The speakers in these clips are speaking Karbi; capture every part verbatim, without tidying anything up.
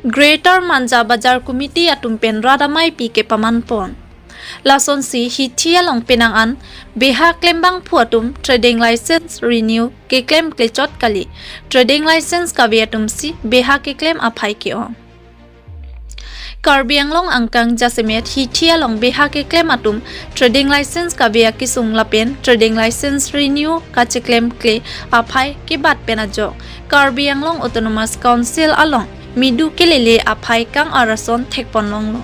Greater Manja Bazar Committee atum pen rat amei pi kepaman pon. Lasonsi hithi along penang an beha klembangphu atum trading license renew keklem klechot kali, trading license kave atum si beha keklem aphai ke-ong. Karbi Anglong angkang jasemet hithi along beha keklem atum trading license kave akesung lapen trading license renew kacheklem kle aphai kebat pen ajok Karbi Anglong Autonomous Council along midu kelele aphai kang-ar ason thekpon longlo.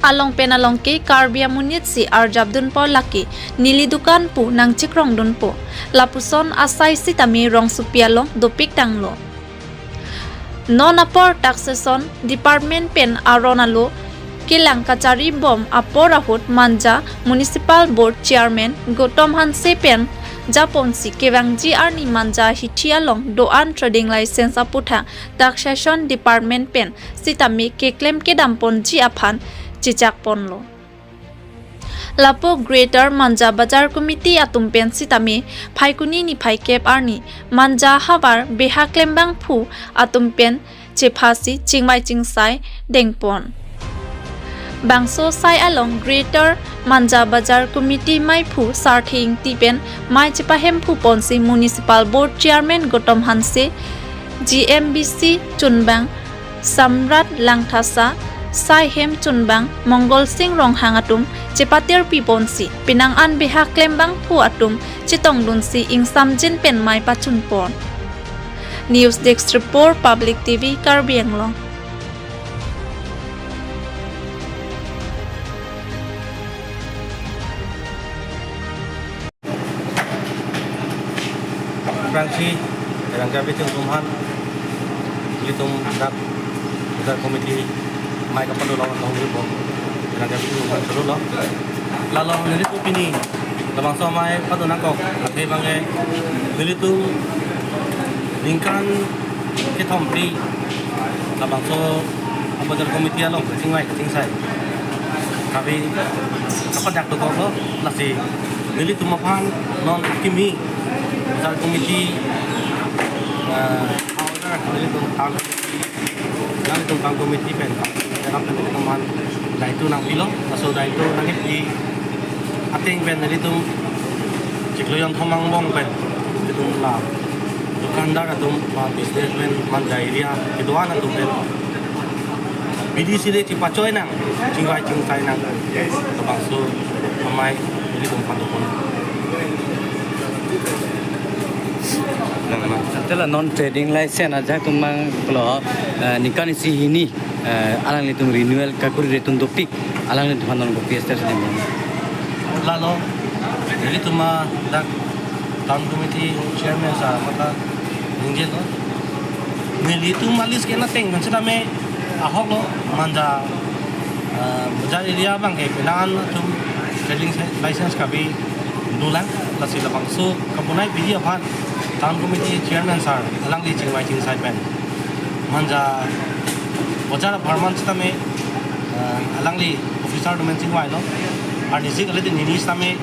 Along pen along ke Karbi amonit si arjapdunpo, lake neli dukan pu nangchekrongdunpo, lapuson asai sitame rongsopi along dopik tanglo. Non apor Taxation Department pen aron alo kelang kachari bom apor ahut Manja Municipal Board Chairman Gautam Hanse pen japonsi kevangji arni Manja hithi along do-an trading license aputhak Taxation Department pen sitame keklem kedam ponji aphan chechak ponlo. Lapu Greater Manja Bazar Committee atum pen sitame Phaikuni niphai kep arni Manja havar beha klembangphu atum pen chephasi chingvai chingsai dengpon. Bangso sai along Greater Manja Bazar Committee meiphu Sarthe Ingti pen mei chepahemphu ponsi Municipal Board Chairman Gautam Hanse, G M B C chunbang Samrat Langthasa, saihem chunbang Mongol Sing Ronghang atum chepatirpi ponsi penang an beha klembangphu atum chetongdunsi ingsamjin pen mei pachunpon. News Desk Report, Public T V, Karbi Anglong. Aphrangsi, rangka biting tumhan, ilitum dak, dak committee, mei kapado lo, kahumri bom, rangka biting tumhan solo lo. Lalo nelitum pini, labangso mei pado nangkok, athe abangke, nelitum ningkan kethom phli, labangso Bazar Committee along kachingvai kachingsai kave kapadak dokoklo, lasi nelitum aphan non akimi Bazar Committee, eh, order nelitum Town Committee, nelitum Town Committee pen, dalam pen nelitum aphan daito nangpilo, laso daito nangkipi ateng pen nelitum chiklo jonthom angbong pen nelitum la dukandar atum, ba businessman, Manja area kedo-an atum pen B D C de chipachoi nang, chingvai chingsai nang, labangso amei nelitum pado pon. Nang ma. Tela non trading license ajak tum manglo, eh, ningkan isi hini, eh, alanglitum renewal kakuri retum dopik, alanglitum aphan non kopi ester sedang. Lalo, nelitum adak Town Committee Chairman sir aphan ta ningjelo. Nelitum alis ke nateng kan setame ahok lo, Manja, eh, Bazar area abangke penang an atum trading license kave dolang, lasi labangso kabonai piji aphan Town Committee Chairman sir alangli chingvai chingsai pen Manja Bazar apharman setame, eh, alangli officer atum pen chingvailo. Arnisi kali din hini setame,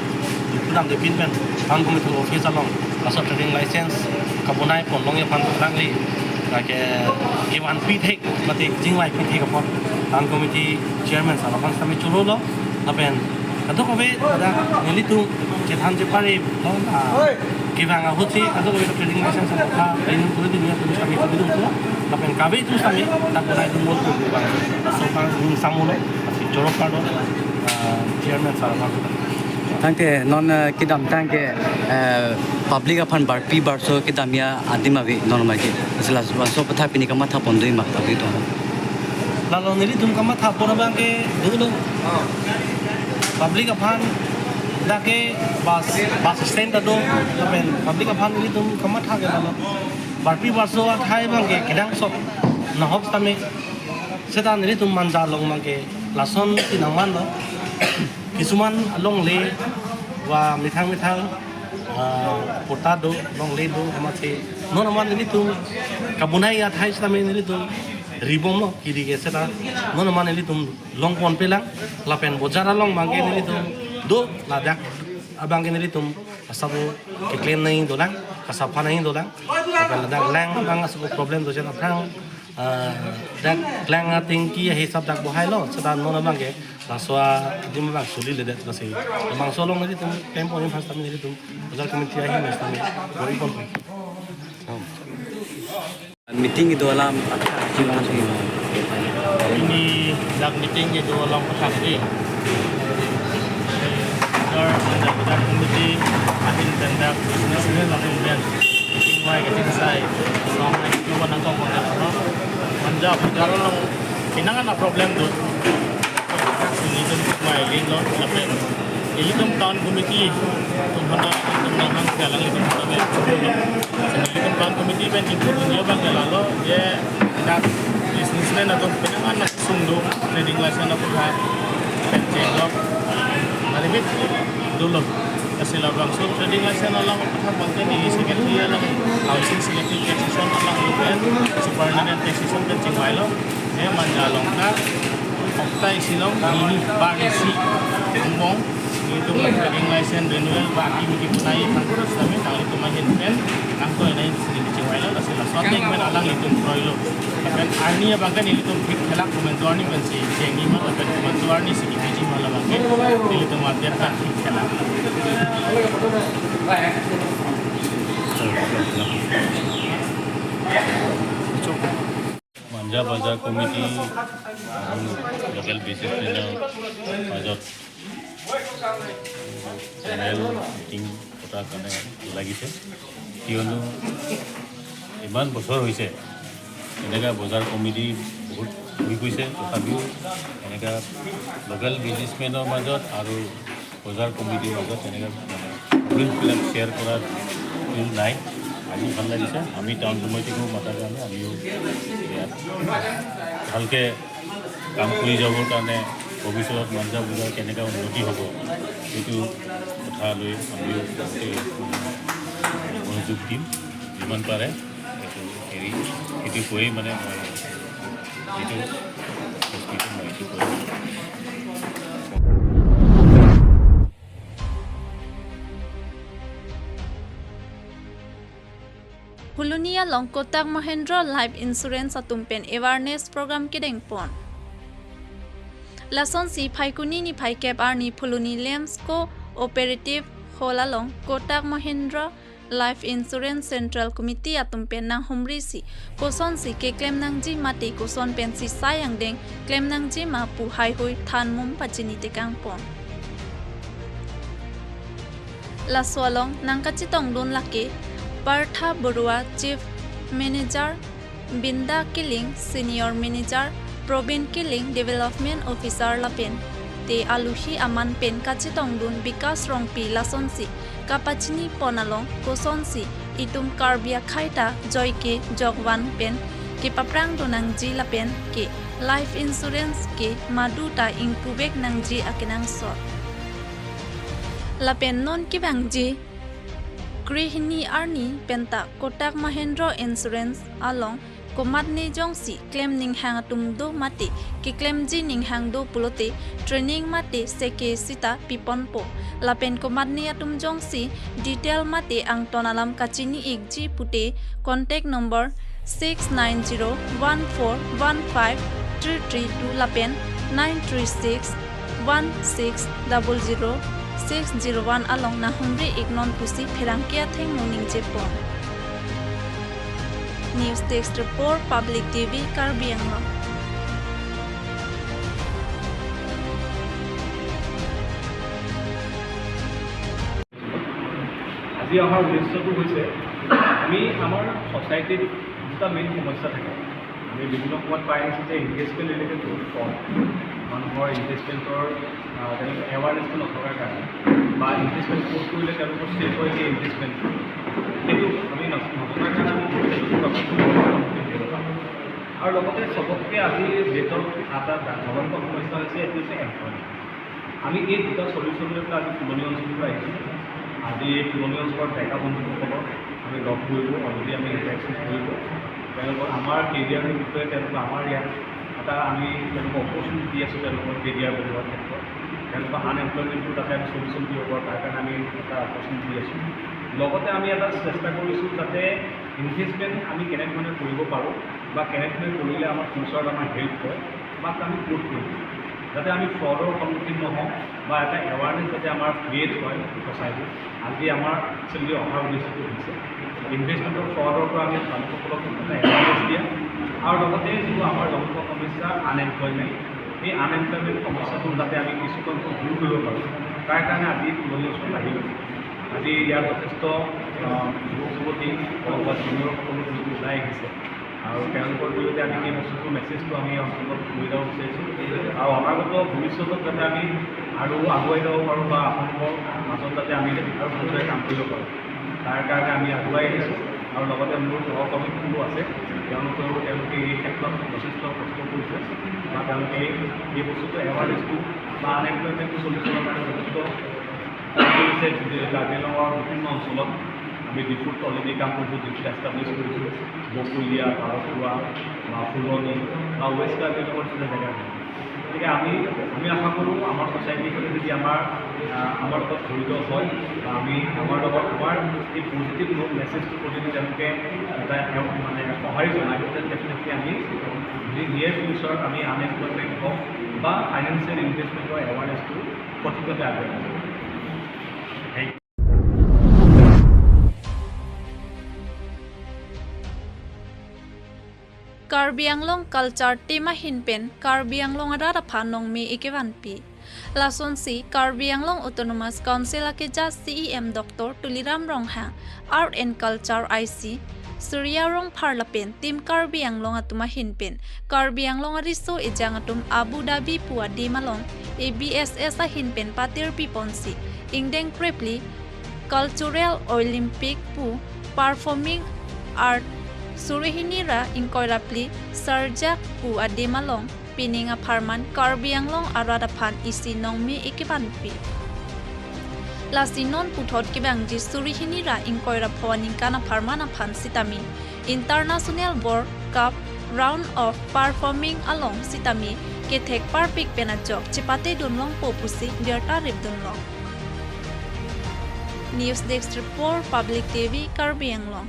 pudam de pin pen, Town Committee office along, laso trading license kabonai pon longji aphan alangli, lake, kevan pithek, mate chingvai pithek apot, Town Committee Chairman sir aphan setame chorolo, lapen kadokave dak nelitum chethan chepare lo, ah, kevang ahutsi kadokave trading license aphan, ini kulit ini atum setame kulit itu, lapen kave itu setame, dak bonai itu mol itu bang, so kang ini samulo, si chorok kardom, ah, Chairman sir aphan. Tangte non, eh, kedamtang ke, eh, public aphan barpi barso kedamji adim ave non ma ke. Sila so patha pini kamatha pon do ma public atum. Lalo nelitum kamatha pon abangke dolo. Public aphan dak ke bus, bus stand ta do, lapen public aphan nelitum kamatha ke lalo. Barpi barso athai abangke kedangsot nahok setame. Seta nelitum Manja along abangke lason si nangmanlo. Kisuman alongle ba methang methang, ah, patta do, longle do, amatsi non amat nelitum kabonai athai setame nelitum ribomlo, kiri ke seta non amat nelitum long ponpelang, lapen bazar along abangke nelitum do, ladak abangke nelitum asabo keklem nangji dolang, kasapha nangji dolang, lapen ladak lang abang asabo problem do seta aphrang Ah, dak klang atengki ahisap dak bohai lo, sedan non abang ke, laso adim abang suliledet lasi. Labangso along nelitum klempon, first time nelitum bazar committee ahin, first time bor-iponpo. Meeting kedo alam aphan. Pini dak meeting kedo alam aphan ke, sir, dak bazar committee ahin pen dak business ni lapen pen meeting wai kachesai along nangkok nangkok nangkok. Manja bazar along pinangan a problem do. Nelitum mai lin lo lapen nelitum town committee atum aphan nelitum nanghang ke alanglitum aphan nelitum town committee pen input dun abang ke lalo, je dak businessman atum pinangan sungdung trading license aputhak pen chenglok aribit dolo. Lasi labangso trading license along aputhak abang ke neli secretary along, housing secretary, taxation along, superintendent taxation pen chingvai lo. Je manja along ta hopta isi along neli bar isi mong nelitum trading license renewal ba aki miki punai aphan kami nanglitum ahin pen nangkoi nai si neli chingvai lo, lasi laso ateng pen alanglitum kroi lo. Lapen arni abang ke nelitum thik khelak, komantu arni pensi chengji ma lapen komantu arni si kipiji ma labang ke nelitum adet ta thik khelak. Manja Bazar Committee আৰু local businessman-ৰ মাজত general meeting পতাৰ কাৰণে লাগিছে, কিয়নো ইমান বছৰ হৈছে এনেকা বজাৰ কমিটি বহুত হৈ গৈছে, তথাপিও এনেকা লোকেল বিজনেছমেনৰ মাজত আৰু বজাৰ কমিটিৰ মাজত এনেকা মানে প্ৰব্লেমবিলাক শ্বেয়াৰ কৰাৰ ফিল নাই। আজি ভাল লাগিছে, আমি টাউন কমিটিকো মাতাৰ কাৰণে আমিও ইয়াত ভালকে কাম কৰি যাবৰ কাৰণে ভৱিষ্যতত মাঞ্জা বজাৰ কেনেকা উন্নতি হ'ব, সেইটো কথা লৈ আমিও বহুতেই মনোযোগ দিম যিমান পাৰে। এইটো হেৰি, সেইটো কৈয়ে মানে মই এইটো সংস্কৃতি মই এইটো কৈয়ে Phuloni along Kotak Mahindra Life Insurance atum pen awareness program kedengpon. Lasonsi Phaikuni niphai kep arni Phuloni Lamps Cooperative Hall along Kotak Mahindra Life Insurance Central Committee atum pen nanghumrisi kosonsi keklem nangji mate koson pensi sai angdeng klem nangji ma pu haihui thanmum pachini tekangpon. Laso along nangkachetongdun lake Partha Baruah, Chief Manager, Binda Killing, Senior Manager, Probin Killing, Development Officer lapen te aluhi aman pen kachetongdun Bikas Rongpi, lasonsi kapachinipon along kosonsi itum Karbi akhei ta joike jokvan pen kepaprangdun nangji lapen ke life insurance ke madu ta ingpubek nangji akenangsot. Lapen non kevangji krehini arni penta Kotak Mahindra Insurance along komatne jongsi klem ninghang atum do mate keklemji ninghang do pulote training mate seke sita piponpo. Lapen komatne atum jongsi detail mate angton alam kachini-ikji pute contact number six nine zero one four one five three three two lapen nine three six one six double zero six zero one along nanghumri-iknon pusi pherangke athengno ningjepon. News Desk Report, Public T V, Karbi Anglong. আজি অহাৰ উদ্দেশ্যটো হৈছে, আমি আমাৰ ছ'চাইটিত দুটা মেইন সমস্যা থাকে। আমি বিভিন্ন সময়ত পাই আহিছোঁ যে ইনভেষ্টমেণ্ট ৰিলেটেড বহুত কম, মানুহৰ ইনভেষ্টমেণ্টৰ, আহ, তেনেকুৱা এৱাৰনেছটো নথকাৰ কাৰণে বা ইনভেষ্টমেণ্ট ক'ত কৰিলে তেওঁলোকৰ ছেফ হয় সেই ইনভেষ্টমেণ্টটো, সেইটো আমি নজ-, নজনাৰ কাৰণে আমি বহুত ক্ষেত্ৰত সন্মুখীন হ'ব লগা হয়। আৰু লগতে চবতকৈ আজি ডেটৰ এটা ডাঙৰ সমস্যা হৈছে, এইটো হৈছে এমপ্লয়মেণ্ট। আমি এই দুটা চলিউশ্যন লৈ পেলাই আজি ফুলনি অঞ্চলৰ পৰা আহিছোঁ। আজি এই ফুলনি অঞ্চলৰ ডেকা বন্ধুসকলক আমি লগ কৰিলোঁ, অলৰেডি আমি ইণ্টাৰেকশ্যন কৰিলোঁ। তেওঁলোকৰ আমাৰ কেৰিয়াৰৰ বিষয়ে তেওঁলোকে আমাৰ ইয়াত এটা আমি তেওঁলোকক অপৰচুনিটি দি আছোঁ, তেওঁলোকৰ কেৰিয়াৰ বনোৱাৰ ক্ষেত্ৰত। তেওঁলোকৰ আনএমপ্লয়মেণ্টটো তাতে আমি চলিউশ্যন দিব পাৰোঁ, তাৰ কাৰণে আমি এটা অপৰচুনিটি দি আছোঁ। লগতে আমি এটা চেষ্টা কৰিছোঁ যাতে ইনভেষ্টমেণ্ট আমি কেনেধৰণে কৰিব পাৰোঁ বা কেনেধৰণে কৰিলে আমাৰ ফিউচাৰত আমাৰ হেল্প হয় বা আমি ক্ল'জ কৰিম, যাতে আমি ফ্ৰডৰ সন্মুখীন নহওঁ বা এটা এৱাৰনেছ যাতে আমাৰ ক্ৰিয়েট হয় ছ'চাইটিত। আজি আমাৰ একচুৱেলি অহাৰ উদ্দেশ্যটো হৈছে ইনভেষ্টমেণ্টৰ ফ্ৰডৰ পৰা আমি মানুহসকলক এটা এৱাৰনেছ দিয়া আৰু লগতে যিটো আমাৰ জনমুখৰ সমস্যা আনএমপ্লয়মেণ্ট, এই আনএমপ্লয়মেণ্ট সমস্যাটো যাতে আমি কিছু সংখ্যক দূৰ কৰিব পাৰোঁ, তাৰ কাৰণে আজি ফুলনি ওচৰত আহিলোঁ। আজি ইয়াৰ যথেষ্ট আহ, যুৱক যুৱতী হওক বা জুনিয়ৰসকলো যিটো ওলাই আহিছে আৰু তেওঁলোকৰ জৰিয়তে আমি সেই বস্তুটো মেছেজটো আমি অঞ্চলত লৈ যাব বিচাৰিছোঁ আৰু অনাগত ভৱিষ্যতত যাতে আমি আৰু আগুৱাই যাব পাৰোঁ বা আপোনালোকৰ মাজত যাতে আমি আৰু ভালদৰে কাম কৰিব পাৰোঁ, তাৰ কাৰণে আমি আগুৱাই আহিছোঁ। আৰু লগতে মোৰ সহকৰ্মীসকলো আছে, তেওঁলোকেও তেওঁলোকে এই ক্ষেত্ৰত যথেষ্ট কষ্ট কৰিছে বা তেওঁলোকে এই বস্তুটো এৱাৰনেছটো বা আনএমপ্লয়মেণ্টটো চলিউশ্যনৰ কাৰণে যথেষ্ট কাম কৰিছে। কাৰ্বি আংলঙৰ বিভিন্ন অঞ্চলত আমি ডিফুত অলৰেডি কাম কৰিছোঁ, ডিফুত এষ্টাব্লিছ কৰিছোঁ, বকুলীয়া, পাৰখুৱা বা ফুলনি বা ৱেষ্ট কাৰ্বি আংলঙৰ নিচিনা জেগাত। গতিকে আমি আমি আশা কৰোঁ আমাৰ ছ'চাইটিখনে যদি আমাৰ আহ, আমাৰ লগত জড়িত হয় বা আমি আমাৰ লগত আমাৰ এই পজিটিভ মেছেজটো যদি তেওঁলোকে এটা মানে সঁহাৰি জনায়, তেতিয়া ডেফিনেটলি আমি নিয়েৰ ফিউচাৰত আমি আনএমপ্লয়মেণ্ট হওক বা ফাইনেন্সিয়েল ইনভেষ্টমেণ্টৰ এৱাৰনেছটো সঠিকভাৱে আগবঢ়াই নিম। Thank you. Karbi Anglong Culture Team ahin pen Karbi Anglong arat aphan nongme ekevanpi. Lasonsi Karbi Anglong Autonomous Council akeja C E M Doctor Tuliram Ronghang, Art and Culture I C Surya Rongphar lapen Team Karbi Anglong atum ahin pen Karbi Anglong ariso ejang atum Abu Dhabi pu adim along A B S S ahin pen patir piponsi ingdeng krepli Cultural Olympic pu Performing Art suri hini ra ingkoi ra phli Sarjak pu adim along pining apharman Karbi Anglong arat aphan isi nongme ekevanpi. Lasi non puthot kevangji suri hini ra ingkoi ra pho aningkan apharman aphan sitame International World Cup Round of Performing along sitame kethek parpik pen ajok chepate dunlongpo pusi birta rip dunlong. News Desk Report, Public T V, Karbi Anglong.